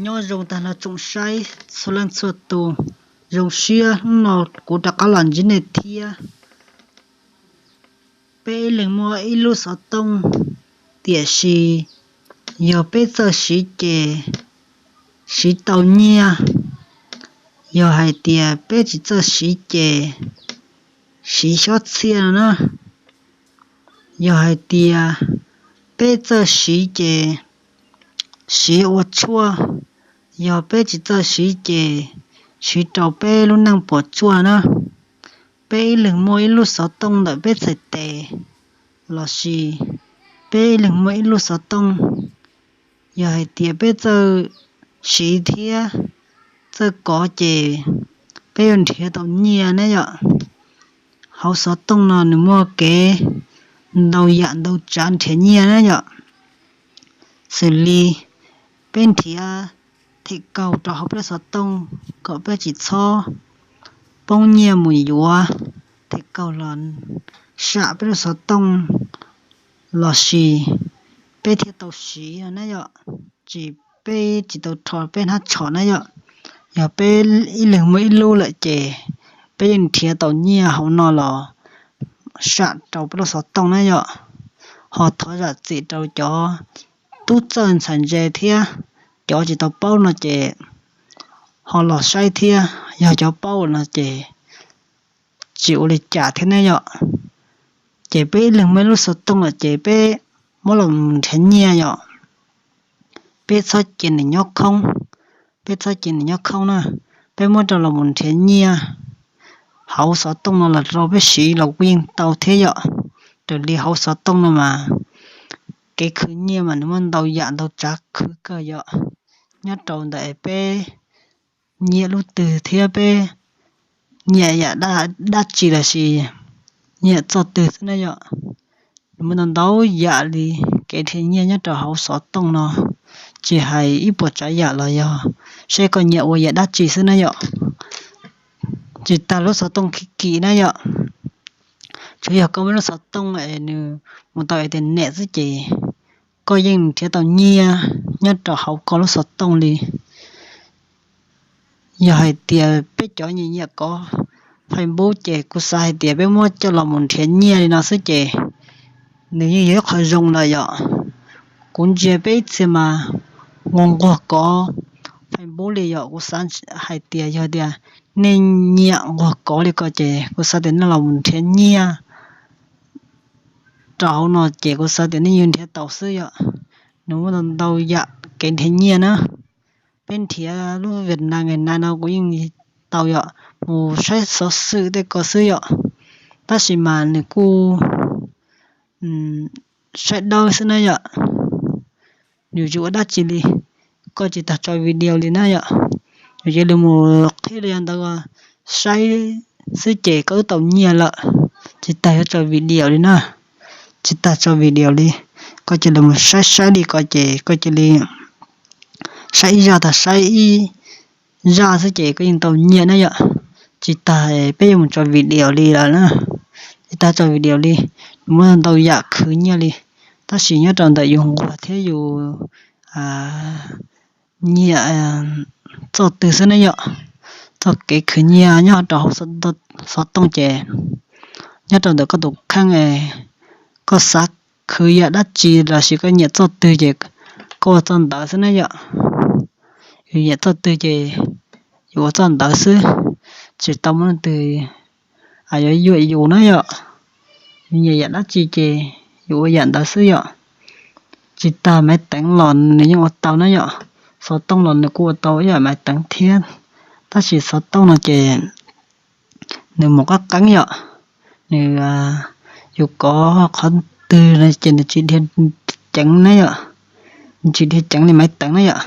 Nyob zoo tag nrho tsoom saib txhua leej txhua tus, zoo siab hnub no kuv rov qab los ntsib nej thiab. Peb ib leeg muaj ib lub xov tooj, tiam sis yog peb txawj siv ces siv tau nyiaj, yog hais tias peb tsis txawj siv ces siv xyob txhiaj no na. Yog hais tias peb txawj siv ces siv ua tshuaj, yog peb tsis txawj siv ces siv rau peb lub neej puas tsuaj na. Peb ib leeg muaj ib lub xov tooj ntawm peb txhais tes, los sis peb ib leeg muaj ib lub xov tooj, yog hais tias peb txawj siv thiab txawj kov ces peb yuav nrhiav tau nyiaj na yom. Hauv xov tooj no nws muaj kev ntau yam ntau tsav nrhiav nyiaj na yom. Xws li peb nrhiav them kaug rau hauv peb lub xov tooj kom peb tsis txhob poob nyiaj mus yuav them kaug los sam peb lub xov tooj, los sis peb thiaj tau siv na yom. Tsis, peb tsis tau rho peb hnab tsho na yom. Yog peb ib leeg muaj ib lub lawm ces peb yeej nrhiav tau nyiaj hauv no los sam rau peb lub xov tooj na yom. Ho thov zam txim rau cov tub txawj ntxhais ntse thiab cov tsis tau paub no ces ho los saib thiab, yog cov paub no ces tsis ua li cas thiab ne yom. Ces peb ib leeg muaj ib lub xov tooj lawm ces peb muab los mus nrhiav nyiaj yom. Peb txhob cia nws nyob khoob, peb txhob cia nws nyob khoob na, peb muab rau los mus nrhiav nyiaj. Hauv xov tooj no los rau peb siv los kuj yeej tau thiab yom. Raws li hauv xov tooj no mas kev khwv nyiaj mas nws muaj ntau yam ntau tsav khwv kawg yom. Nyob rau ntawm peb nyiam lub twg thiab peb nyiam yam dab tsi los sis nyiam txoj twg xwb na yom. Nws muaj ntau ntau yam li kev nrhiav nyiaj nyob rau hauv xov tooj no, tsis hais ib puas tsav yam los yog saib koj nyiam ua yam dab tsi xwb na yom. Tsis tas lub xov tooj khib kis na yom, tsuas yog koj muaj lub xov tooj es nws mus tau internet xwb ces koj yeej nrhiav tau nyiaj nyob rau hauv koj lub xov tooj li. Yog hais tias peb cov nyiam nyiam kov Facebook ces kuv xav hais tias peb muab coj los mus nrhiav nyiaj li no xwb ces nws yeej yog ib qho zoo lawm yom. Kuv ntsia peb ib txhia mas nquag nquag kov Facebook li yom. Kuv xav hais tias yog tias nej nyiam nquag kov li ko ces kuv xav tias nej los mus nrhiav nyiaj rau hauv no ces kuv xav tias nej yuav nrhiav tau xwb yom. Nws muaj ntau ntau yam kev nrhiav nyiaj na. Peb nrhiav lub Vietnam ngày nay no kuv yeej tau yom, mus saib xov xwm tej ko xwb yom. Tab sis mas nws kuj saib dawb xwb na yom. Yus tsis ua dab tsi li, koj tsis tas tso video li na yom. Yus cia li mus qhib li ntawd saib xwb ces koj twb tau nyiaj lawm. Tsis tas yuav tso video li na, tsis tas tso video li, koj cia li mus saib saib li ko ces koj cia li saib ib zaj tag saib ib zaj xwb ces koj yeej tau nyiaj na yom. Tsis tas peb yuav mus tso video li lawm na, tsis tas tso video li, muaj ntau yam khwv nyiaj li. Tab sis nyob rau ntawm yus nquag thiab yus nyiam txoj twg xwb na yom. Txoj kev khwv nyiaj nyob rau hauv xov tooj ces nyob rau ntawm koj tus kheej, koj xav khwv yam dab tsi los sis koj nyiam txoj twg ces koj ua txoj ntawd xwb na yom. Yus nyiam txoj twg ces yus ua txoj ntawd xwb, tsis tau muaj leej twg yuav yuam yus na yom. Yus nyiam yam dab tsi ces yus ua yam ntawd xwb yom. Tsis tas maiv teev los nws yeej ua tau na yom, xov tooj los nws kuj ua tau ib yam maiv teev thiab. Tab sis xov tooj no ces nws mus qab qeeb yom. Nws, yus kov qhov twg no ces nws tsis dhia ceev na yom, nws tsis dhia ceev li maiv teev na yom.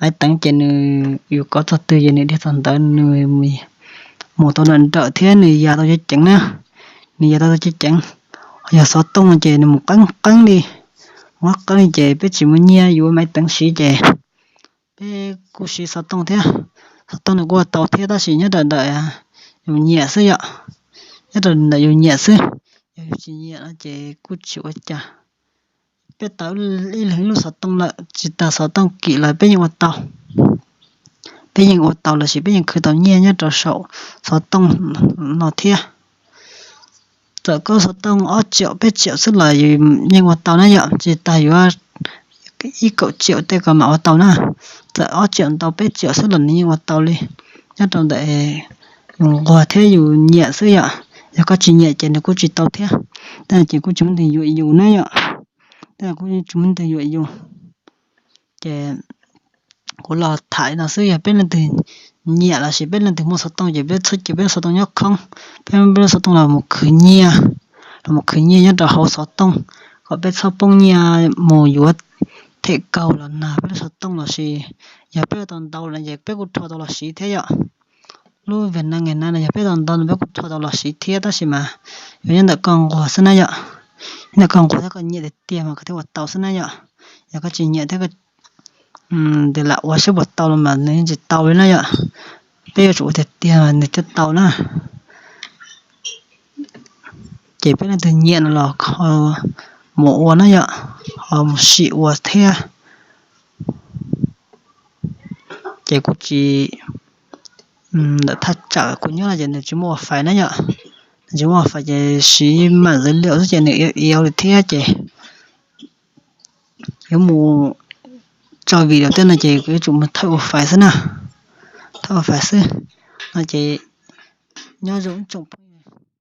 Maiv teev ces nws, yus kov txog twg ces nws dhia txog ntawd, nws mus tau nrawm nrawm thiab nws ya tau ceev ceev na, nws ya tau ceev ceev. Yog xov tooj no ces nws mus qeeb qeeb li, mus qeeb qeeb li ces peb tsis muaj nyiaj, yus ua maiv teev siv ces peb kuj siv xov tooj thiab. Xov tooj nws kuj ua tau thiab tab sis nyob rau ntawm yus nyiam xwb yom, nyob rau ntawm yus nyiam xwb. Yog yus tsis nyiam no ces kuj tsis ua cas. Peb tau ib leeg ib lub xov tooj lawm, tsis tas xov tooj kim los peb yeej ua tau. peb yeej ua tau lossis peb yeej khwv tau nyiaj nyob rau saum xov tooj no thiab. Txawm koj xov tooj ob triệu peb triệu xwb los yus yeej ua tau na yom, tsis tas yuav ib kaum triệu tej ko mam ua tau na. Txawm ob triệu ntau peb triệu xwb los nws yeej ua tau li, nyob rau ntawm yus nquag thiab yus nyiam xwb yom. Yog koj tsis nyiam ces nws kuj tsis tau thiab. Tej no ces kuj tsis muaj leej twg yuam yus na yom, tej no kuj tsis muaj leej twg yuam yus. Ces kuv los tham no xwb, yog peb leej twg nyiam lossis peb leej twg muaj xov tooj ces peb txhob cia peb lub xov tooj nyob khoob, peb muab peb lub xov tooj los mus khwv nyiaj, los mus khwv nyiaj nyob rau hauv xov tooj kom peb txhob poob nyiaj mus yuav them kaug los nag peb lub xov tooj lossis yog peb ua tau ntau lawm ces peb kuj rho tau los siv thiab yom. Lub Việt Nam ngày nay no yog peb ua tau ntau no peb kuj rho tau los siv thiab tab sis mas yog nyob ntawm koj nquag xwb na yom. Nyob ntawm koj nquag thiab koj nyiam tiag tiag mas koj thiaj ua tau xwb na yom. Yog koj tsis nyiam thiab koj lam ua saib puas tau los mas nws yeej tsis tau li na yom. Peb yuav tsum ua tiag tiag mas nws thiaj tau na. Ces peb leej twg nyiam no los ho mus ua na yom, ho mus sim ua thiab. Ces kuv tsis, ntawm thaj tsam kuv nyob no ces nws tsis muaj wifi na yom, nws tsis muaj wifi ces siv mạng dữ liệu xwb ces nws iab iab li thiab ces yuav mus tso video tej no ces kuv yuav tsum mus thawb wifi xwb na, thawb wifi xwb. No ces nyob zoo ib tsoom